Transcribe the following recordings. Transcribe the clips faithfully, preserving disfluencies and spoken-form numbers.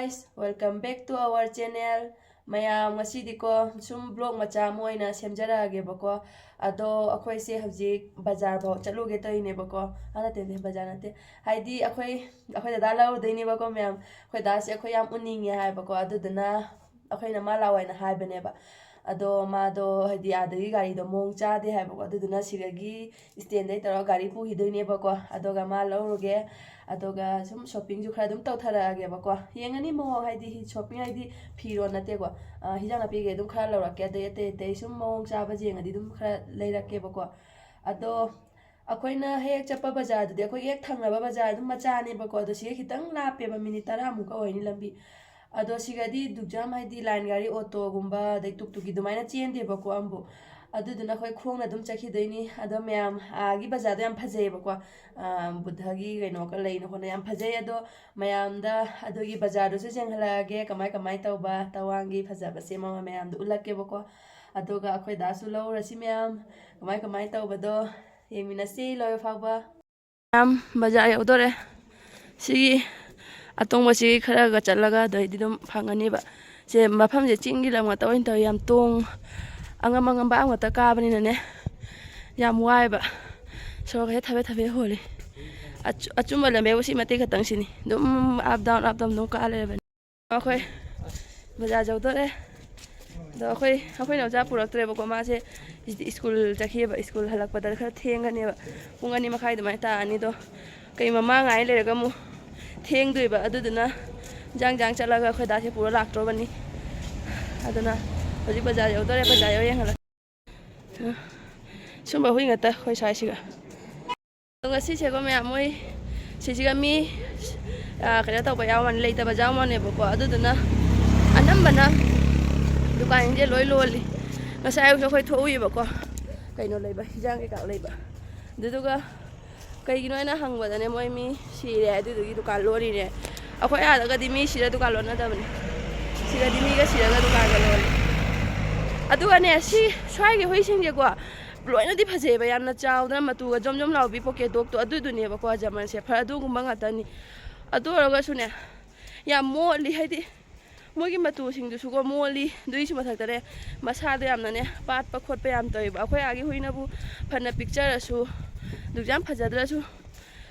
Guys, welcome back to our channel. ꯃꯌꯥꯝ, ꯉꯁꯤꯗꯤꯀꯣ ꯁꯨꯝ vlog ꯃꯆꯥ ꯑꯃ ꯑꯣꯏꯅ ꯁꯦꯝꯖꯔꯛꯑꯒꯦꯕꯀꯣ꯫ ꯑꯗꯣ ꯑꯩꯈꯣꯏꯁꯦ ꯍꯧꯖꯤꯛ ꯕꯖꯥꯔ ꯐꯥꯎ ꯆꯠꯂꯨꯒꯦ ꯇꯧꯔꯤꯅꯦꯕꯀꯣ꯫ ꯑꯥ, ꯅꯠꯇꯦ, ꯅꯠꯇꯦ, ꯕꯖꯥꯔ ꯅꯠꯇꯦ꯫ ꯍꯥꯏꯗꯤ ꯑꯩꯈꯣꯏ, ꯑꯩꯈꯣꯏ ꯗꯗꯥ ꯂꯧꯔꯨꯗꯣꯏꯅꯦꯕꯀꯣ ꯃꯌꯥꯝ꯫ ꯑꯩꯈꯣꯏ ꯗꯗꯥꯁꯦ ꯑꯩꯈꯣꯏ ꯌꯥꯝ ꯎꯅꯤꯡꯉꯦ ꯍꯥꯏꯕꯀꯣ꯫ ꯑꯗꯨꯗꯨꯅ ꯑꯩꯈꯣꯏꯅ ꯃꯥ ꯂꯥꯛꯑꯣ ꯍꯥꯏꯅ ꯍꯥꯏꯕꯅꯦꯕ꯫ ꯑꯗꯣ ꯃꯥꯗꯣ ꯍꯥꯏꯗꯤ ꯑꯥꯗꯒꯤ ꯒꯥꯔꯤꯗꯣ ꯃꯑꯣꯡ ꯆꯥꯗꯦ ꯍꯥꯏꯕꯀꯣ꯫ ꯑꯗꯨꯗꯨꯅ ꯁꯤꯗꯒꯤ stand ꯇꯧꯔꯒ ꯒꯥꯔꯤ ꯄꯨꯈꯤꯗꯣꯏꯅꯦꯕꯀꯣ꯫ ꯑꯗꯨꯒ ꯃꯥ ꯂꯧꯔꯨꯒꯦ꯫ ꯑꯗꯨꯒ ꯁꯨꯝ shopping ꯁꯨ ꯈꯔ ꯑꯗꯨꯝ ꯇꯧꯊꯔꯛꯑꯒꯦꯕꯀꯣ꯫ ꯌꯦꯡꯉꯅꯤ ꯃꯑꯣꯡ, ꯍꯥꯏꯗꯤ ꯍꯤ-, shopping ꯍꯥꯏꯗꯤ ꯐꯤꯔꯣꯜ ꯅꯠꯇꯦꯀꯣ꯫ ꯑ, ꯍꯤꯟꯖꯥꯡ ꯅꯥꯄꯤ ꯀꯩ ꯑꯗꯨꯝ ꯈꯔ ꯂꯧꯔꯛꯀꯦ꯫ ꯑꯗꯩ ꯑꯇꯩ ꯑꯇꯩ ꯁꯨꯝ ꯃꯑꯣꯡ ꯆꯥꯕ ꯌꯦꯡꯉꯗꯤ ꯑꯗꯨꯝ ꯈꯔ ꯂꯩꯔꯛꯀꯦꯕꯀꯣ꯫ ꯑꯗꯣ ꯑꯩꯈꯣꯏꯅ ꯍꯦꯛ ꯆꯠꯄ ꯕꯖꯥꯔꯗꯨꯗꯤ ꯑꯩꯈꯣꯏꯒꯤ ꯍꯦꯛ ꯊꯪꯅꯕ ꯕꯖꯥꯔ ꯑꯗꯨꯝ ꯃꯆꯥꯅꯦꯕꯀꯣ꯫ ꯑꯗꯣ ꯁꯤꯒ ꯈꯤꯇꯪ ꯂꯥꯞꯄꯦꯕ, minute ꯇꯔꯥꯃꯨꯛꯀ ꯑꯣꯏꯅꯤ ꯂꯝꯕꯤ꯫ ꯑꯗꯣ ꯁꯤꯒꯗꯤ ꯑꯗꯨꯛꯌꯥꯝ ꯍꯥꯏꯗꯤ line ꯒꯥꯔꯤ, ꯑꯣꯇꯣꯒꯨꯝꯕ, ꯑꯗꯩ ꯇꯨꯛꯇꯨꯛꯀꯤ ꯑꯗꯨꯃꯥꯏꯅ ꯆꯦꯟꯗꯦꯕꯀꯣ ꯑꯃꯕꯨ꯫ ꯑꯗꯨꯗꯨꯅ ꯑꯩꯈꯣꯏ ꯈꯣꯡꯅ ꯑꯗꯨꯝ ꯆꯠꯈꯤꯗꯣꯏꯅꯤ꯫ ꯑꯗꯣ ꯃꯌꯥꯝ, ꯑꯥꯒꯤ ꯕꯖꯥꯔꯗꯣ ꯌꯥꯝ ꯐꯖꯩꯌꯦꯕꯀꯣ꯫ ꯑ, ꯕꯨꯙꯒꯤ ꯀꯩꯅꯣꯒ ꯂꯩꯅ ꯈꯣꯠꯅ ꯌꯥꯝ ꯐꯖꯩ꯫ ꯑꯗꯣ ꯃꯌꯥꯝꯗ ꯑꯗꯨꯒꯤ ꯕꯖꯥꯔꯗꯨꯁꯨ ꯌꯦꯡꯍꯜꯂꯛꯑꯒꯦ, ꯀꯃꯥꯏ ꯀꯃꯥꯏ ꯇꯧꯕ, ꯇꯋꯥꯡꯒꯤ ꯐꯖꯕꯁꯦ ꯃꯃ-, ꯃꯌꯥꯝꯗ ꯎꯠꯂꯛꯀꯦꯕꯀꯣ꯫ ꯑꯗꯨꯒ ꯑꯩꯈꯣꯏ ꯗꯥꯁꯨ ꯂꯧꯔꯁꯤ ꯃꯌꯥꯝ, ꯀꯃꯥꯏ ꯀꯃꯥꯏ ꯇꯧꯕꯗꯣ ꯌꯦꯡꯃꯤꯟꯅꯁꯤ ꯂꯣꯏꯕ ꯐꯥꯎꯕ꯫ ꯃꯌꯥꯝ, ꯕꯖꯥꯔ ꯌꯧꯗꯣꯔꯦ꯫ ꯁꯤꯒꯤ ꯑꯇꯣꯡꯕꯁꯤ ꯈꯔꯒ ꯆꯠꯂꯒ ꯑꯗꯩꯗꯤ ꯑꯗꯨꯝ ꯐꯪꯉꯅꯤꯕ꯫ ꯁꯦ, ꯃꯐꯝꯁꯦ ꯆꯤꯡꯒꯤ ꯂꯝ ꯉꯥꯛꯇ ꯑꯣꯏꯅ ꯇꯧꯋꯤ꯫ ꯌꯥꯝ ꯇꯣꯡ-, ꯑꯉꯝ ꯑꯉꯝꯕ ꯑꯥ ꯉꯥꯛꯇ ꯀꯥꯕꯅꯤꯅꯅꯦ, ꯌꯥꯝ ꯋꯥꯏꯑꯦꯕ꯫ ꯁꯣꯔꯒꯁꯦ ꯊꯕꯦꯠ ꯊꯕꯦꯠ ꯍꯣꯜꯂꯤ꯫ ꯑꯆꯨ-, ꯑꯆꯨꯝꯕ ꯂꯝꯕꯤꯕꯨ ꯁꯤ ꯃꯇꯦꯛ ꯈꯛꯇꯪ ꯁꯤꯅꯤ꯫ ꯑꯗꯨꯝ up down, up down ꯑꯗꯨꯝ ꯀꯥ ꯂꯩꯔꯕꯅꯤ꯫ ꯑꯩꯈꯣꯏ ꯕꯖꯥꯔ ꯌꯧꯗꯣꯔꯦ꯫ ꯑꯗꯣ ꯑꯩꯈꯣꯏ, ꯑꯩꯈꯣꯏ ꯅꯥꯎꯆꯥ ꯄꯨꯔꯛꯇ꯭ꯔꯦꯕꯀꯣ꯫ ꯃꯥꯁꯦ ꯁ꯭ꯀꯨꯜ ꯆꯠꯈꯤꯑꯕ꯫ ꯁ꯭ꯀꯨꯜ ꯍꯜꯂꯛꯄꯗ ꯈꯔ ꯊꯦꯡꯒꯅꯦꯕ꯫ ꯄꯨꯡ ꯑꯅꯤ ꯃꯈꯥꯏ ꯑꯗꯨꯃꯥꯏꯅ ꯇꯥꯔꯅꯤ꯫ ꯑꯗꯣ ꯀꯩ ꯃꯃꯥ ꯉꯥꯏ ꯂꯩꯔꯒ ꯑꯃꯨꯛ ꯊꯦꯡꯗꯣꯏꯕ꯫ ꯑꯗꯨꯗꯨꯅ ꯖꯥꯡ ꯖꯥꯡ ꯆꯠꯂꯒ ꯑꯩꯈꯣꯏ ꯗꯥꯁꯦ ꯄꯨꯔ ꯂꯥꯛꯇ꯭ꯔꯣꯕꯅꯤ꯫ ꯑꯗꯨꯅ ꯍꯧꯖꯤꯛ ꯕꯖꯥꯔ ꯌꯧꯗꯣꯔꯦ꯫ ꯕꯖꯥꯔ ꯌꯧ ꯌꯦꯡꯍꯜꯂꯛꯀꯦ꯫ ꯁꯨꯝꯕ ꯍꯨꯏ ꯉꯥꯛꯇ ꯑꯩꯈꯣꯏ ꯁ꯭ꯋꯥꯏꯁꯤꯒ꯫ ꯑꯗꯣ ꯉꯁꯤꯁꯦꯀꯣ ꯃꯌꯥꯝ, ꯃꯣꯏ ꯁꯤꯁꯤꯒ ꯃꯤ, ꯑ, ꯀꯩꯅꯣ ꯇꯧꯕ ꯌꯥꯎꯔꯝꯃꯅꯤ, ꯂꯩꯇꯕ ꯌꯥꯎꯔꯝꯃꯅꯦꯕꯀꯣ꯫ ꯑꯗꯨꯗꯨꯅ ꯑꯅꯝꯕꯅ ꯗꯨꯀꯥꯟꯁꯤꯡꯁꯦ ꯂꯣꯏ ꯂꯣꯜꯂꯤ꯫ ꯉꯁꯥꯏ ꯑꯌꯨꯛꯁꯨ ꯑꯩꯈꯣꯏ ꯊꯣꯛꯎꯏꯕꯀꯣ, ꯀꯩꯅꯣ ꯂꯩꯕ, ꯍꯤꯟꯖꯥꯡ ꯀꯩꯀꯥ ꯂꯩꯕ꯫ ꯑꯗꯨꯗꯨꯒ ꯀꯩꯒꯤꯅꯣ ꯍꯥꯏꯅ ꯍꯪꯕꯗꯅꯦ, ꯃꯣꯏ ꯃꯤ ꯁꯤꯔꯦ, ꯑꯗꯨꯗꯨꯒꯤ ꯗꯨꯀꯥꯟ ꯂꯣꯜꯂꯤꯅꯦ꯫ ꯑꯩꯈꯣꯏ ꯑꯥꯗꯒꯗꯤ ꯃꯤ ꯁꯤꯔ ꯗꯨꯀꯥꯟ ꯂꯣꯟꯅꯗꯕꯅꯤ꯫ ꯁꯤꯗꯗꯤ ꯃꯤꯒ ꯁꯤꯔꯒ ꯗꯨꯀꯥꯟꯒ ꯂꯣꯜꯂꯤ꯫ ꯑꯗꯨꯒꯅꯦ, ꯁꯤ ꯁ꯭ꯋꯥꯏꯒꯤ ꯍꯨꯏꯁꯤꯡꯁꯦꯀꯣ, ꯂꯣꯏꯅꯗꯤ ꯐꯖꯩꯑꯕ, ꯌꯥꯝꯅ ꯆꯥꯎꯗꯅ ꯃꯇꯨꯒ ꯖꯣꯝ ꯖꯣꯝ ꯂꯥꯎꯕꯤ pocket dog ꯇꯣ, ꯑꯗꯨꯗꯨꯅꯦꯕꯀꯣ꯫ German Shepherd ꯑꯗꯨꯒꯨꯝꯕ ꯉꯥꯛꯇꯅꯤ꯫ ꯑꯗꯨ ꯑꯣꯏꯔꯒꯁꯨꯅꯦ, ꯌꯥꯝ ꯃꯣꯠꯂꯤ, ꯍꯥꯏꯗꯤ ꯃꯣꯏꯒꯤ ꯃꯇꯨꯁꯤꯡꯗꯨꯁꯨꯀꯣ ꯃꯣꯠꯂꯤ꯫ ꯑꯗꯨꯒꯤꯁꯨ ꯃꯊꯛꯇꯅꯦ, ꯃꯁꯥꯗꯣ ꯌꯥꯝꯅꯅꯦ ꯄꯥꯠꯄ ꯈꯣꯠꯄ ꯌꯥꯝ ꯇꯧꯋꯦꯕ꯫ ꯑꯩꯈꯣꯏ ꯑꯥꯒꯤ ꯍꯨꯏꯅꯕꯨ ꯐꯅ ꯄꯤꯛꯆꯔꯁꯨ, ꯑꯗꯨꯛ ꯌꯥꯝ ꯐꯖꯗ꯭ꯔꯁꯨ,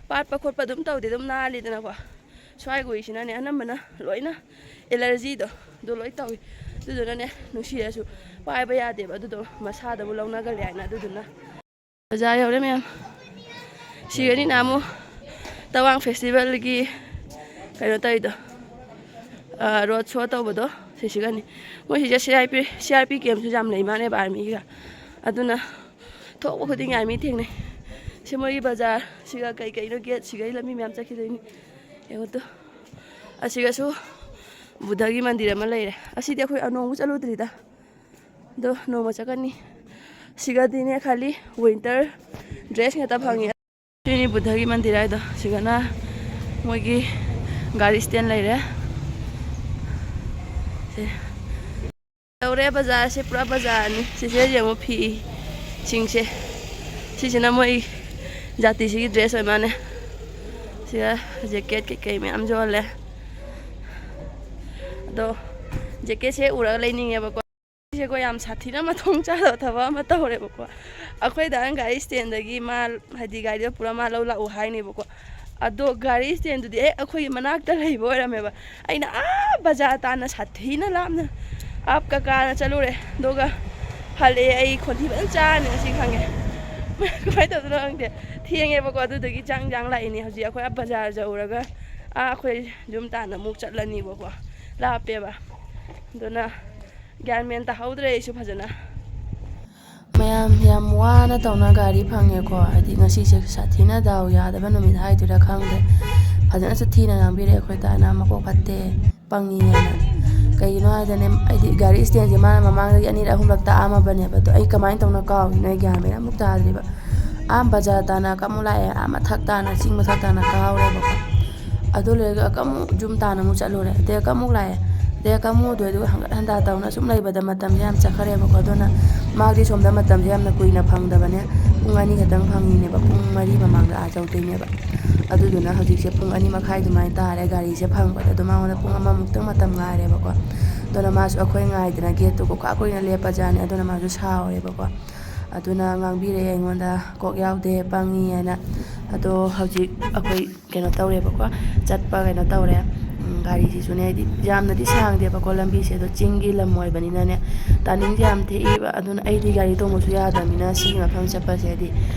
ꯄꯥꯠꯄ ꯈꯣꯠꯄ ꯑꯗꯨꯝ ꯇꯧꯗꯦ, ꯑꯗꯨꯝ ꯅꯥꯜꯂꯤꯗꯅꯀꯣ꯫ ꯁ꯭ꯋꯥꯏꯒꯤ ꯍꯨꯏꯁꯤꯅꯅꯦ ꯑꯅꯝꯕꯅ ꯂꯣꯏꯅ ꯑꯦꯂꯔꯖꯤꯗꯣ ꯑꯗꯨ ꯂꯣꯏ ꯇꯧꯏ꯫ ꯑꯗꯨꯗꯨꯅꯅꯦ ꯅꯨꯡꯁꯤꯔꯁꯨ ꯄꯥꯏꯕ ꯌꯥꯗꯦꯕ꯫ ꯑꯗꯨꯗꯣ ꯃꯁꯥꯗꯕꯨ ꯂꯧꯅꯒꯜꯂꯦ ꯍꯥꯏꯅ꯫ ꯑꯗꯨꯗꯨꯅ ꯕꯖꯥꯔ ꯌꯧꯔꯦ ꯃꯌꯥꯝ꯫ ꯁꯤꯒꯅꯤꯅ ꯑꯃꯨꯛ ꯇꯋꯥꯡ ꯐꯦꯁꯇꯤꯚꯦꯜꯒꯤ ꯀꯩꯅꯣ ꯇꯧꯔꯤꯗꯣ, ꯔꯣꯗ ꯁꯣ ꯇꯧꯕꯗꯣ, ꯁꯤꯁꯤꯒꯅꯤ꯫ ꯃꯣꯏ ꯁꯤꯁꯦ C R P, C R P ꯀꯦꯝꯁꯨ ꯌꯥꯝ ꯂꯩ ꯃꯥꯅꯦꯕ, ꯑꯥꯔꯃꯤꯒ꯫ ꯑꯗꯨꯅ ꯊꯣꯛꯄ ꯈꯨꯗꯤꯡꯒꯤ ꯑꯥꯔꯃꯤ ꯊꯦꯡꯅꯩ꯫ ꯁꯤ ꯃꯣꯏꯒꯤ ꯕꯖꯥꯔ, ꯁꯤꯒ ꯀꯩ ꯀꯩꯅꯣ ꯒꯦꯠ, ꯁꯤꯒꯩ ꯂꯝꯕꯤ ꯃꯌꯥꯝ ꯆꯠꯈꯤꯗꯣꯏꯅꯤ꯫ ꯌꯦꯡꯉꯨ ꯇꯨ꯫ ꯑꯁꯤꯒꯁꯨ ꯕꯨꯙꯒꯤ ꯃꯟꯗꯤꯔ ꯑꯃ ꯂꯩꯔꯦ꯫ ꯑꯁꯤꯗꯤ ꯑꯩꯈꯣꯏ ꯑꯅꯣꯡꯕꯨ ꯆꯠꯂꯨꯗ꯭ꯔꯤꯗ꯫ ꯑꯗꯣ ꯅꯣꯡꯃ ꯆꯠꯀꯅꯤ꯫ ꯁꯤꯒꯗꯤꯅꯦ ꯈꯥꯂꯤ ꯋꯤꯟꯇꯔ ꯗ꯭ꯔꯦꯁ ꯉꯥꯛꯇ ꯐꯪꯉꯦ꯫ ꯁꯤꯅꯤ ꯕꯨꯙꯒꯤ ꯃꯟꯗꯤꯔ ꯍꯥꯏꯗꯣ꯫ ꯁꯤꯒꯅ ꯃꯣꯏꯒꯤ ꯒꯥꯔꯤ ꯁ꯭ꯇꯦꯟ ꯂꯩꯔꯦ꯫ ꯁꯦ꯫ ꯇꯧꯔꯦ ꯕꯖꯥꯔꯁꯦ, ꯄꯨꯔꯥ ꯕꯖꯥꯔꯅꯤ꯫ ꯁꯤꯁꯦ ꯌꯦꯡꯉꯣ ꯐꯤꯁꯤꯡꯁꯦ꯫ ꯁꯤꯁꯤꯅ ꯃꯣꯏ ꯖꯥꯇꯤꯁꯤꯒꯤ ꯗ꯭ꯔꯦꯁ ꯑꯣꯏ ꯃꯥꯅꯦ꯫ ꯁꯤꯗ ꯖꯦꯀꯦꯠ ꯀꯩꯀꯩ ꯃꯌꯥꯝ ꯌꯣꯜꯂꯦ꯫ ꯑꯗꯣ ꯖꯦꯀꯦꯠꯁꯦ ꯎꯔꯒ ꯂꯩꯅꯤꯡꯉꯦꯕꯀꯣ꯫ ꯁꯤꯁꯦꯀꯣ ꯌꯥꯝ ꯁꯥꯊꯤꯅ ꯃꯊꯣꯡ ꯆꯥꯗꯕ ꯊꯕꯛ ꯑꯃ ꯇꯧꯔꯦꯕꯀꯣ꯫ ꯑꯩꯈꯣꯏꯗ ꯒꯥꯔꯤ ꯁ꯭ꯇꯦꯟꯗꯒꯤ ꯃꯥ, ꯍꯥꯏꯗꯤ ꯒꯥꯔꯤꯗ ꯄꯨꯔ ꯃꯥ ꯂꯧ ꯂꯥꯛꯎ ꯍꯥꯏꯅꯦꯕꯀꯣ꯫ ꯑꯗꯣ ꯒꯥꯔꯤ ꯁ꯭ꯇꯦꯟꯗꯨꯗꯤ ꯍꯦꯛ ꯑꯩꯈꯣꯏꯒꯤ ꯃꯅꯥꯛꯇ ꯂꯩꯕ ꯑꯣꯏꯔꯝꯃꯦꯕ꯫ ꯑꯩꯅ ꯑꯥ ꯕꯖꯥꯔ ꯇꯥꯟꯅ ꯁꯥꯊꯤꯅ ꯂꯥꯞꯅ ꯑꯞ ꯀꯀꯥꯅ ꯆꯠꯂꯨꯔꯦ꯫ ꯑꯗꯨꯒ ꯍꯜꯂꯛꯑꯦ꯫ ꯑꯩ ꯈꯣꯟꯊꯤ ꯐꯖꯅ ꯆꯥꯔꯅꯤ ꯉꯁꯤ ꯈꯪꯉꯦ꯫ ꯀꯃꯥꯏꯅ ꯇꯧꯗꯣꯏꯅꯣ ꯈꯪꯗꯦ꯫ ꯊꯦꯡꯉꯦꯕꯀꯣ꯫ ꯑꯗꯨꯗꯒꯤ ꯆꯥꯡ ꯆꯥꯡ ꯂꯥꯛꯏꯅꯦ꯫ ꯍꯧꯖꯤꯛ ꯑꯩꯈꯣꯏ ꯑꯥ ꯕꯖꯥꯔ ꯌꯧꯔꯒ ꯑꯥ ꯑꯩꯈꯣꯏ ꯌꯨꯝ ꯇꯥꯟꯅ ꯑꯃꯨꯛ ꯆꯠꯂꯅꯤꯕꯀꯣ꯫ ꯂꯥꯞꯄꯦꯕ꯫ ꯑꯗꯨꯅ ꯒ꯭ꯌꯥꯟ ꯃꯦꯟ ꯇꯥꯍꯧꯗ꯭ꯔꯦ ꯑꯩꯁꯨ ꯐꯖꯅ꯫ ꯃꯌꯥꯝ ꯌꯥꯝ ꯋꯥꯅ ꯇꯧꯅ ꯒꯥꯔꯤ ꯐꯪꯉꯦꯀꯣ꯫ ꯍꯥꯏꯗꯤ ꯉꯁꯤꯁꯦ ꯁꯥꯊꯤꯅ ꯗꯥꯎ ꯌꯥꯗꯕ ꯅꯨꯃꯤꯠ ꯍꯥꯏꯗꯣꯏꯔꯥ ꯈꯪꯗꯦ꯫ ꯐꯖꯅꯁꯨ ꯊꯤꯅ ꯉꯥꯡꯕꯤꯔꯛꯑꯦ ꯑꯩꯈꯣꯏ ꯇꯥꯅ, "ꯃꯀꯣꯛ ꯐꯠꯇꯦ, ꯄꯪꯉꯤ" ꯍꯥꯏꯅ꯫ ꯀꯩꯒꯤꯅꯣ ꯍꯥꯏꯗꯅꯦ, ꯑꯩꯗꯤ ꯒꯥꯔꯤ ꯁ꯭ꯇꯦꯟꯁꯦ ꯃꯥꯅ ꯃꯃꯥꯡꯗꯒꯤ ꯑꯅꯤꯔꯛ ꯑꯍꯨꯝꯂꯛ ꯇꯥꯛꯑꯝꯃꯕꯅꯦꯕ꯫ ꯑꯗꯣ ꯑꯩ ꯀꯃꯥꯏꯅ ꯇꯧꯅ ꯀꯥꯎꯔꯤꯅꯣ ꯑꯩ ꯒ꯭ꯌꯥꯟ ꯃꯦꯟ ꯑꯃꯨꯛ ꯇꯥꯗ꯭ꯔꯤꯕ꯫ ꯑꯥ ꯕꯖꯥꯔ ꯇꯥꯅ ꯀꯃꯨꯛ ꯂꯥꯛꯑꯦ, ꯑꯥ ꯃꯊꯛ ꯇꯥꯅ, ꯆꯤꯡ ꯃꯊꯛ ꯇꯥꯅ ꯀꯥꯎꯔꯦꯕꯀꯣ꯫ ꯑꯗꯨ ꯂꯣꯏꯔꯒ ꯑꯃꯨꯛ ꯌꯨꯝ ꯇꯥꯅ ꯑꯃꯨꯛ ꯆꯠꯂꯨꯔꯦ꯫ ꯑꯗꯩ ꯑꯃꯨꯛ ꯂꯥꯛꯑꯦ꯫ ꯗꯦ ꯀꯥꯡꯕꯨꯗꯣ ꯑꯗꯨꯒ ꯍꯪꯒꯠ ꯍꯟꯗꯥ ꯇꯧꯅ ꯁꯨꯝ ꯂꯩꯕꯗ ꯃꯇꯝꯁꯦ ꯌꯥꯝ ꯆꯠꯈ꯭ꯔꯦꯕꯀꯣ꯫ ꯑꯗꯨꯅ ꯃꯥꯗꯤ ꯁꯣꯝꯗ ꯃꯇꯝꯁꯦ ꯌꯥꯝꯅ ꯀꯨꯏꯅ ꯐꯪꯗꯕꯅꯦ꯫ ꯄꯨꯡ ꯑꯅꯤ ꯈꯛꯇꯪ ꯐꯪꯉꯤꯅꯦꯕ꯫ ꯄꯨꯡ ꯃꯔꯤ ꯃꯃꯥꯡꯗ ꯑꯥ ꯌꯧꯗꯣꯏꯅꯦꯕ꯫ ꯑꯗꯨꯗꯨꯅ ꯍꯧꯖꯤꯛꯁꯦ ꯄꯨꯡ ꯑꯅꯤ ꯃꯈꯥꯏ ꯑꯗꯨꯃꯥꯏꯅ ꯇꯥꯔꯦ ꯒꯥꯔꯤꯁꯦ ꯐꯪꯕꯗ꯫ ꯑꯗꯣ ꯃꯉꯣꯟꯗ ꯄꯨꯡ ꯑꯃꯃꯨꯛꯇꯪ ꯃꯇꯝ ꯉꯥꯏꯔꯦꯕꯀꯣ꯫ ꯑꯗꯨꯅ ꯃꯥꯁꯨ ꯑꯩꯈꯣꯏ ꯉꯥꯏꯗꯅ ꯒꯦꯠꯇꯨ ꯀꯣꯀꯥ ꯀꯨꯏꯅ ꯂꯦꯞꯄꯖꯥꯠꯅꯤ꯫ ꯑꯗꯨꯅ ꯃꯥꯁꯨ ꯁꯥꯎꯔꯦꯕꯀꯣ꯫ ꯑꯗꯨꯅ ꯉꯥꯡꯕꯤꯔꯛꯑꯦ ꯑꯩꯉꯣꯟꯗ, "ꯀꯣꯛ ꯌꯥꯎꯗꯦ, ꯄꯪꯉꯤ" ꯍꯥꯏꯅ꯫ ꯑꯗꯣ ꯍꯧꯖꯤꯛ ꯑꯩꯈꯣꯏ ꯀꯩꯅꯣ ꯇꯧꯔꯦꯕꯀꯣ, ꯆꯠꯄ ꯀꯩꯅꯣ ꯇꯧꯔꯦ꯫ ꯎꯝ, ꯒꯥꯔꯤꯁꯤꯁꯨꯅꯦ, ꯍꯥꯏꯗꯤ ꯌꯥꯝꯅꯗꯤ ꯁꯥꯡꯗꯦꯕꯀꯣ ꯂꯝꯕꯤꯁꯦ, ꯑꯗꯣ ꯆꯤꯡꯒꯤ ꯂꯝ ꯑꯣꯏꯕꯅꯤꯅꯅꯦ, ꯇꯥꯅꯤꯡꯁꯦ ꯌꯥꯝ ꯊꯦꯛꯏꯕ꯫ ꯑꯗꯨꯅ ꯑꯩꯗꯤ ꯒꯥꯔꯤ ꯇꯣꯡꯕꯁꯨ ꯌꯥꯗꯕꯅꯤꯅ ꯁꯤꯒꯤ ꯃꯐꯝ ꯆꯠꯄꯁꯦ ꯍꯥꯏꯗꯤ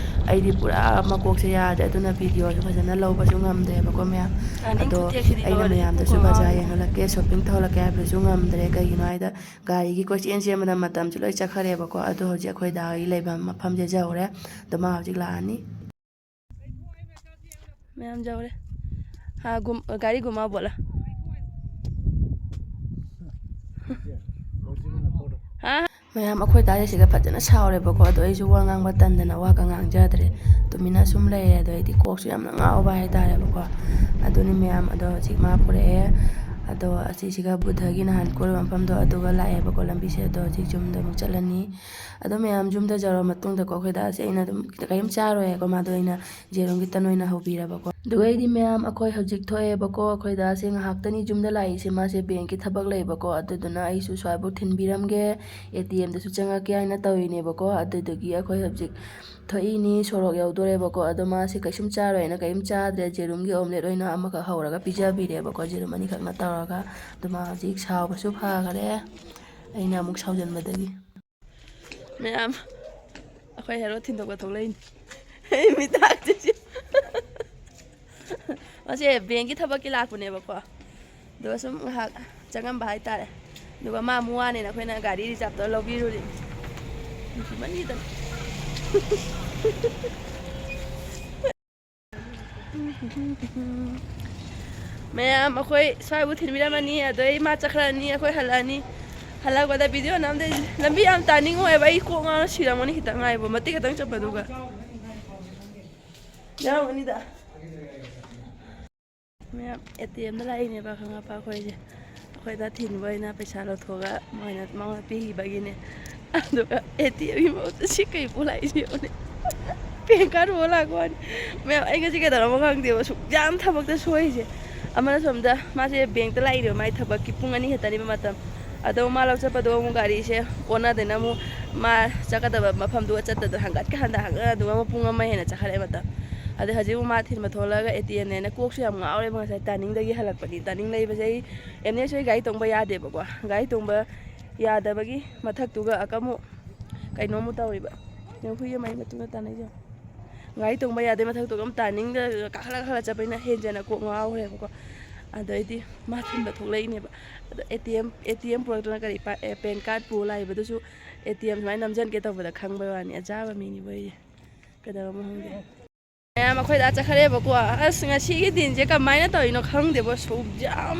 ꯑꯩꯗꯤ ꯄꯨꯔꯥ ꯃꯀꯣꯛꯁꯦ ꯌꯥꯗ꯭ꯔꯦ꯫ ꯑꯗꯨꯅ ꯚꯤꯗꯤꯑꯣꯁꯨ ꯐꯖꯅ ꯂꯧꯕꯁꯨ ꯉꯝꯗ꯭ꯔꯦꯕꯀꯣ ꯃꯌꯥꯝ꯫ ꯇꯥꯅꯤꯡ ꯑꯗꯣ ꯈꯨꯠꯊꯦꯛꯁꯤꯗꯤ ꯑꯩꯅ ꯂꯣꯏꯔꯦ, ꯃꯌꯥꯝꯗꯁꯨ ꯄꯨꯡ ꯕꯖꯥꯔ ꯑꯃ꯫ ꯌꯦꯡꯍꯜꯂꯛꯀꯦ, ꯁꯣꯄꯤꯡ ꯇꯧꯍꯜꯂꯛꯀꯦ ꯍꯥꯏꯕꯗꯨꯁꯨ ꯉꯝꯗ꯭ꯔꯦ꯫ ꯀꯩꯒꯤꯅꯣ ꯍꯥꯏꯗ ꯒꯥꯔꯤꯒꯤ ꯀꯣꯏꯆꯦꯟ ꯆꯦꯟꯕꯗ ꯃꯇꯝꯁꯨ ꯂꯣꯏ ꯆꯠꯈ꯭ꯔꯦꯕꯀꯣ꯫ ꯑꯗꯣ ꯍꯧꯖꯤꯛ ꯑꯩꯈꯣꯏ ꯗꯥꯒꯤ ꯂꯩꯐꯝ ꯃꯐꯝꯁꯦ ꯌꯧꯔꯦ꯫ ꯑꯗꯣ ꯃꯥ ꯍꯧꯖꯤꯛ ꯂꯥꯛꯑꯅꯤ꯫ ꯃꯌꯥꯝ ꯌꯧꯔꯦ꯫ ꯍꯥ, ꯒꯨꯝ-, ꯒꯥꯔꯤ ꯒꯨꯝꯃꯥ ꯕꯣꯠꯂ? ꯍꯥ? ꯃꯌꯥꯝ ꯑꯩꯈꯣꯏ ꯗꯥꯁꯦ ꯁꯤꯗ ꯐꯖꯅ ꯁꯥꯎꯔꯦꯕꯀꯣ꯫ ꯑꯗꯣ ꯑꯩꯁꯨ ꯋꯥ ꯉꯥꯡꯕ ꯇꯟꯗꯅ ꯋꯥꯒ ꯉꯥꯡꯖꯗ꯭ꯔꯦ꯫ ꯇꯨꯃꯤꯟꯅ ꯁꯨꯝ ꯂꯩꯔꯦ꯫ ꯑꯗꯣ ꯑꯩꯗꯤ ꯀꯣꯛꯁꯨ ꯌꯥꯝꯅ ꯉꯥꯎꯕ ꯍꯥꯏꯇꯥꯔꯦꯕꯀꯣ꯫ ꯑꯗꯨꯅꯤ ꯃꯌꯥꯝ꯫ ꯑꯗꯣ ꯍꯧꯖꯤꯛ ꯃꯥ ꯄꯨꯔꯛꯑꯦ꯫ ꯑꯗꯣ ꯑꯁꯤꯁꯤꯒ ꯕꯨꯙꯒꯤ ꯅꯍꯥꯟ ꯀꯣꯏꯔꯨꯕ ꯃꯐꯝꯗꯣ ꯑꯗꯨꯒ ꯂꯥꯛꯑꯦꯕꯀꯣ ꯂꯝꯕꯤꯁꯦ꯫ ꯑꯗꯣ ꯍꯧꯖꯤꯛ ꯌꯨꯝꯗ ꯑꯃꯨꯛ ꯆꯠꯂꯅꯤ꯫ ꯑꯗꯣ ꯃꯌꯥꯝ ꯌꯨꯝꯗ ꯌꯧꯔ ꯃꯇꯨꯡꯗꯀꯣ ꯑꯩꯈꯣꯏ ꯗꯥꯁꯦ ꯑꯩꯅ ꯑꯗꯨꯝ ꯀꯔꯤꯝ ꯆꯥꯔꯣꯏ ꯍꯥꯏꯀꯣ, ꯃꯥꯗꯣ ꯑꯩꯅ ꯌꯦꯔꯨꯝꯒꯤ ꯇꯟ ꯑꯣꯏꯅ ꯍꯧꯕꯤꯔꯕꯀꯣ꯫ ꯑꯗꯨꯒ ꯑꯩꯗꯤ ꯃꯌꯥꯝ ꯑꯩꯈꯣꯏ ꯍꯧꯖꯤꯛ ꯊꯣꯛꯑꯦꯕꯀꯣ꯫ ꯑꯩꯈꯣꯏ ꯗꯥꯁꯦ ꯉꯥꯏꯍꯥꯛꯇꯅꯤ ꯌꯨꯝꯗ ꯂꯥꯛꯏꯁꯦ, ꯃꯥꯁꯦ ꯕꯦꯡꯀꯤ ꯊꯕꯛ ꯂꯩꯕꯀꯣ꯫ ꯑꯗꯨꯗꯨꯅ ꯑꯩꯁꯨ ꯁ꯭ꯋꯥꯏꯕꯨꯛ ꯊꯤꯟꯕꯤꯔꯝꯒꯦ, ꯑꯦ ꯇꯤ ꯑꯦꯝꯗꯁꯨ ꯆꯪꯉꯛꯀꯦ ꯍꯥꯏꯅ ꯇꯧꯔꯤꯅꯦꯕꯀꯣ꯫ ꯑꯗꯨꯗꯨꯒꯤ ꯑꯩꯈꯣꯏ ꯍꯧꯖꯤꯛ ꯊꯣꯛꯏꯅꯤ, ꯁꯣꯔꯣꯛ ꯌꯧꯗꯣꯔꯦꯕꯀꯣ꯫ ꯑꯗꯣ ꯃꯥꯁꯦ ꯀꯩꯁꯨꯝ ꯆꯥꯔꯣꯏꯅ ꯀꯩꯝ ꯆꯥꯗ꯭ꯔꯦ, ꯌꯦꯔꯨꯝꯒꯤ ꯑꯣꯝꯂꯦꯠ ꯑꯣꯏꯅ ꯑꯃꯈꯛ ꯍꯧꯔꯒ ꯄꯤꯖꯕꯤꯔꯦꯕꯀꯣ, ꯌꯦꯔꯨꯝ ꯑꯅꯤꯈꯛꯅ ꯇꯧꯔꯒ꯫ ꯑꯗꯣ ꯃꯥ ꯍꯧꯖꯤꯛ ꯁꯥꯎꯕꯁꯨ ꯐꯈꯔꯦ, ꯑꯩꯅ ꯑꯃꯨꯛ ꯁꯥꯎꯖꯟꯕꯗꯒꯤ꯫ ꯃꯌꯥꯝ, ꯑꯩꯈꯣꯏ ꯍꯦꯔꯣ ꯊꯤꯟꯗꯣꯛꯄ ꯊꯣꯛꯂꯛꯏꯅꯤ꯫ ꯑꯩ ꯃꯤꯇꯥꯛꯇꯣꯏꯁꯦ꯫ ꯃꯁꯦ ꯕꯦꯡꯀꯤ ꯊꯕꯛꯀꯤ ꯂꯥꯛꯄꯅꯦꯕꯀꯣ, ꯑꯗꯨꯒ ꯁꯨꯝ ꯉꯥꯏꯍꯥꯛ ꯆꯪꯉꯝꯕ ꯍꯥꯏꯇꯥꯔꯦ꯫ ꯑꯗꯨꯒ ꯃꯥ ꯑꯃꯨꯛ ꯋꯥꯅꯦꯅ ꯑꯩꯈꯣꯏꯅ ꯒꯥꯔꯤ ꯔꯤꯖꯥꯞ ꯇꯧꯔ ꯂꯧꯕꯤꯔꯨꯔꯤꯅꯤ꯫ ꯅꯨꯡꯁꯤꯃꯟꯈꯤꯗꯅ꯫ ꯃꯌꯥꯝ, ꯑꯩꯈꯣꯏ ꯁ꯭ꯋꯥꯏꯕꯨ ꯊꯤꯟꯕꯤꯔꯝꯃꯅꯤ, ꯑꯗꯩ ꯃꯥ ꯆꯠꯈ꯭ꯔꯅꯤ, ꯑꯩꯈꯣꯏ ꯍꯜꯂꯛꯑꯅꯤ꯫ ꯍꯜꯂꯛꯄꯗ ꯚꯤꯗꯤꯑꯣ ꯅꯝꯗꯣꯏꯁꯦ꯫ ꯂꯝꯕꯤ ꯌꯥꯝ ꯇꯥꯅꯤꯡꯉꯣꯏꯕ, ꯑꯩ ꯀꯣꯛ ꯉꯥꯎꯔ ꯁꯤꯔꯝꯒꯅꯤ ꯈꯤꯇꯪ ꯉꯥꯏꯕ, ꯃꯇꯦꯛ ꯈꯛꯇꯪ ꯆꯠꯄꯗꯨꯒ꯫ ꯌꯥꯎꯔꯝꯒꯅꯤꯗ꯫ ꯃꯌꯥꯝ ꯑꯦ ꯇꯤ ꯑꯦꯝꯗ ꯂꯥꯛꯏꯅꯦꯕ, ꯈꯪꯉꯕ ꯑꯩꯈꯣꯏꯁꯦ꯫ ꯑꯩꯈꯣꯏꯗ ꯊꯤꯟꯕ ꯑꯣꯏꯅ ꯄꯩꯁꯥ ꯂꯧꯊꯣꯛꯑꯒ ꯃꯣꯏꯅ ꯃꯉꯣꯟꯗ ꯄꯤꯈꯤꯕꯒꯤꯅꯦ꯫ ꯑꯗꯨꯒ ꯑꯦ ꯇꯤ ꯑꯦꯝꯒꯤ ꯃꯍꯨꯠꯇ ꯁꯤ ꯀꯩ ꯄꯣꯠ ꯂꯥꯛꯏꯁꯤ ꯌꯦꯡꯉꯨꯅꯦ꯫ ꯄꯦꯟ ꯀꯥꯔꯗ ꯄꯨꯔ ꯂꯥꯛꯄ ꯋꯥꯅꯤ꯫ ꯃꯌꯥꯝ ꯑꯩ ꯉꯁꯤ ꯀꯩꯗꯧꯔꯝꯃꯣ ꯈꯪꯗꯦꯕ, ꯁꯨꯛ ꯌꯥꯝ ꯊꯕꯛꯇ ꯁꯣꯏꯔꯤꯁꯦ꯫ ꯑꯃꯅ ꯁꯣꯝꯗ ꯃꯥꯁꯦ ꯕꯦꯡꯇ ꯂꯥꯛꯏꯅꯦꯕ, ꯃꯥꯏ ꯊꯕꯛꯀꯤ ꯄꯨꯡ ꯑꯅꯤ ꯈꯛꯇꯅꯦꯕ ꯃꯇꯝ꯫ ꯑꯗꯣ ꯃꯥ ꯂꯧ ꯆꯠꯄꯗꯣ ꯑꯃꯨꯛ ꯒꯥꯔꯤꯁꯦ ꯑꯣꯟꯅꯗꯅ ꯑꯃꯨꯛ ꯃꯥ ꯆꯠꯀꯗꯕ ꯃꯐꯝꯗꯨꯒ ꯆꯠꯇꯗꯅ ꯍꯪꯒꯠꯀ ꯍꯟꯗ ꯍꯪꯒꯠ ꯑꯗꯨꯒ ꯑꯃꯨꯛ ꯄꯨꯡ ꯑꯃ ꯍꯦꯟꯅ ꯆꯠꯈꯠꯂꯛꯑꯦ ꯃꯇꯝ꯫ ꯑꯗꯩ ꯍꯧꯖꯤꯛ ꯑꯃꯨꯛ ꯃꯥ ꯊꯤꯟꯕ ꯊꯣꯛꯂꯛꯑꯒ ꯑꯦ ꯇꯤ ꯑꯦꯝꯅꯦꯅ ꯀꯣꯛꯁꯨ ꯌꯥꯝ ꯉꯥꯎꯔꯦꯕ꯫ ꯉꯁꯥꯏ ꯇꯥꯅꯤꯡꯗꯒꯤ ꯍꯜꯂꯛꯄꯅꯤ꯫ ꯇꯥꯅꯤꯡ ꯂꯩꯕꯁꯦ ꯑꯩ ꯑꯦꯝ ꯑꯦꯁ ꯑꯣꯏ ꯒꯥꯔꯤ ꯇꯣꯡꯕ ꯌꯥꯗꯦꯕꯀꯣ꯫ ꯒꯥꯔꯤ ꯇꯣꯡꯕ ꯌꯥꯗꯕꯒꯤ ꯃꯊꯛꯇꯨꯒ ꯑꯃꯨꯛ ꯀꯩꯅꯣꯃꯨꯛ ꯇꯧꯔꯤꯕ꯫ ꯌꯦꯡꯉꯨ, ꯍꯨꯏ ꯑꯃ ꯑꯩ ꯃꯇꯨꯡꯗ ꯇꯥꯅꯩꯁꯦ꯫ ꯒꯥꯔꯤ ꯇꯣꯡꯕ ꯌꯥꯗꯦ, ꯃꯊꯛꯇꯨꯒ ꯑꯃꯨꯛ ꯇꯥꯅꯤꯡꯗ ꯀꯥꯈꯠꯂ ꯀꯥꯈꯠꯂ ꯆꯠꯄꯅꯤꯅ ꯍꯦꯟꯖꯟꯅ ꯀꯣꯛ ꯉꯥꯎꯈ꯭ꯔꯦꯕꯀꯣ꯫ ꯑꯗꯩꯗꯤ ꯃꯥ ꯊꯤꯟꯕ ꯊꯣꯛꯂꯛꯏꯅꯦꯕ꯫ ꯑꯗꯣ A T M, A T M ꯄꯨꯔꯛꯇꯅ ꯀꯔꯤ ꯄꯦꯟ ꯀꯥꯔꯗ ꯄꯨꯔ ꯂꯥꯛꯏꯕꯗꯨꯁꯨ ꯑꯦ ꯇꯤ ꯑꯦꯝ ꯁꯨꯃꯥꯏꯅ ꯅꯝꯁꯤꯟꯒꯦ ꯇꯧꯕꯗ ꯈꯪꯕꯩ ꯋꯥꯅꯤ꯫ ꯑꯖꯥꯕ ꯃꯤꯅꯤꯕ ꯑꯩꯁꯦ꯫ ꯀꯩꯗꯧꯔꯝꯃꯣ ꯈꯪꯗꯦ꯫ ꯃꯌꯥꯝ ꯑꯩꯈꯣꯏꯗ ꯆꯠꯈ꯭ꯔꯦꯕꯀꯣ꯫ ꯑꯁ, ꯉꯁꯤꯒꯤ ꯗꯤꯟꯁꯦ ꯀꯃꯥꯏꯅ ꯇꯧꯔꯤꯅꯣ ꯈꯪꯗꯦꯕꯣ꯫ ꯁꯨꯛ ꯌꯥꯝ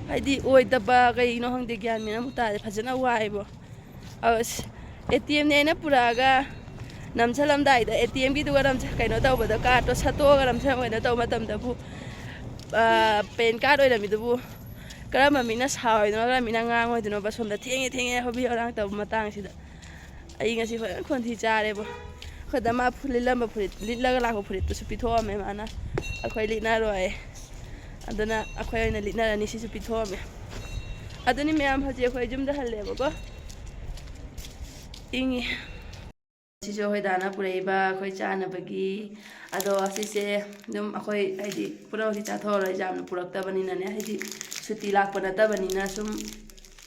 ꯍꯥꯏꯗꯤ ꯑꯣꯏꯗꯕ ꯀꯩꯅꯣ ꯈꯪꯗꯦ, ꯒ꯭ꯌꯥꯟ ꯃꯦꯟ ꯑꯃ ꯇꯥꯗꯦ꯫ ꯐꯖꯅ ꯋꯥꯏꯕꯣ꯫ ꯑꯁ, ꯑꯦ ꯇꯤ ꯑꯦꯝꯅꯦ ꯑꯩꯅ ꯄꯨꯔꯛꯑꯒ ꯅꯝꯁꯜꯂꯝꯗꯥꯏꯗ ꯑꯦ ꯇꯤ ꯑꯦꯝꯒꯤꯗꯨꯒ ꯅꯝꯁ-, ꯀꯩꯅꯣ ꯇꯧꯕꯗ, ꯀꯥꯔꯠꯇꯣ ꯁꯠꯇꯣꯛꯑꯒ ꯅꯝꯁꯜꯂꯝ ꯀꯩꯅꯣ ꯇꯧꯕ ꯃꯇꯝꯗꯕꯨ, ꯑ, ꯄꯦꯟ ꯀꯥꯔꯠ ꯑꯣꯏꯔꯝꯃꯤꯗꯨꯕꯨ ꯀꯔꯝꯕ ꯃꯤꯅ ꯁꯥꯎꯔꯤꯅꯣ, ꯀꯔꯝꯕ ꯃꯤꯅ ꯉꯥꯡꯉꯣꯏꯗꯣꯏꯅꯣꯕ? ꯁꯣꯝꯗ ꯊꯦꯡꯉꯦ ꯊꯦꯡꯉꯦ ꯍꯣꯕꯤ ꯍꯣꯔꯥꯡ ꯇꯧꯕ ꯃꯇꯥꯡꯁꯤꯗ꯫ ꯑꯩ ꯉꯁꯤ ꯐꯖꯅ ꯈꯣꯟꯊꯤ ꯆꯥꯔꯦꯕꯣ꯫ ꯑꯩꯈꯣꯏꯗ ꯃꯥ ꯐꯨ-, ꯂꯤꯠꯂꯝꯕ ꯐꯨꯔꯤꯠ, ꯂꯤꯠꯂꯒ ꯂꯥꯛꯄ ꯐꯨꯔꯤꯠꯇꯨꯁꯨ ꯄꯤꯊꯣꯛꯑꯝꯃꯦ ꯃꯥꯅ꯫ ꯑꯩꯈꯣꯏ ꯂꯤꯠꯅꯔꯣꯏ꯫ ꯑꯗꯨꯅ ꯑꯩꯈꯣꯏ ꯑꯣꯏꯅ ꯂꯤꯠꯅꯔꯅꯤ, ꯁꯤꯁꯨ ꯄꯤꯊꯣꯛꯑꯝꯃꯦ꯫ ꯑꯗꯨꯅꯤ ꯃꯌꯥꯝ, ꯍꯧꯖꯤꯛ ꯑꯩꯈꯣꯏ ꯌꯨꯝꯗ ꯍꯜꯂꯦꯕꯀꯣ꯫ ꯏꯪꯉꯤ꯫ ꯁꯤꯁꯨ ꯑꯩꯈꯣꯏ ꯗꯥꯅ ꯄꯨꯔꯛꯏꯕ ꯑꯩꯈꯣꯏ ꯆꯥꯅꯕꯒꯤ꯫ ꯑꯗꯣ ꯑꯁꯤꯁꯦ ꯑꯗꯨꯝ ꯑꯩꯈꯣꯏ ꯍꯥꯏꯗꯤ ꯄꯨꯝꯅꯃꯛꯇꯤ ꯆꯥꯊꯣꯛꯑꯔꯣꯏ, ꯌꯥꯝꯅ ꯄꯨꯔꯛꯇꯕꯅꯤꯅꯅꯦ, ꯍꯥꯏꯗꯤ ꯁꯨꯇꯤ ꯂꯥꯛꯄ ꯅꯠꯇꯕꯅꯤꯅ ꯁꯨꯝ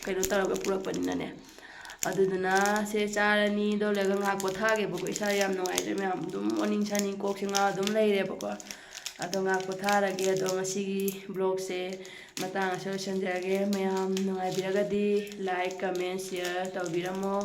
ꯀꯩꯅꯣ ꯇꯧꯔꯒ ꯄꯨꯔꯛꯄꯅꯤꯅꯅꯦ꯫ ꯑꯗꯨꯗꯨꯅ ꯁꯦ ꯆꯥꯔꯅꯤ, ꯑꯗꯨ ꯂꯣꯏꯔꯒ ꯉꯥꯏꯍꯥꯛ ꯄꯣꯊꯥꯒꯦꯕꯀꯣ꯫ ꯏꯁꯥ ꯌꯥꯝ ꯅꯨꯡꯉꯥꯏꯇ꯭ꯔꯦ ꯃꯌꯥꯝ, ꯑꯗꯨꯝ ꯑꯣꯅꯤꯡ ꯁꯥꯅꯤꯡ ꯀꯣꯛꯁꯦ ꯉꯥꯎ ꯑꯗꯨꯝ ꯂꯩꯔꯦꯕꯀꯣ꯫ ꯑꯗꯣ ꯉꯥꯏꯍꯥꯛ ꯄꯣꯊꯥꯔꯒꯦ꯫ ꯑꯗꯣ ꯉꯁꯤꯒꯤ ꯕ꯭ꯂꯣꯛꯁꯦ ꯃꯇꯥꯡ ꯑꯁꯤꯗ ꯂꯣꯏꯁꯤꯟꯖꯔꯒꯦ꯫ ꯃꯌꯥꯝ ꯅꯨꯡꯉꯥꯏꯕꯤꯔꯒꯗꯤ ꯂꯥꯏꯛ, ꯀꯃꯦꯟ, ꯁꯤꯌꯔ ꯇꯧꯕꯤꯔꯝꯃꯣ꯫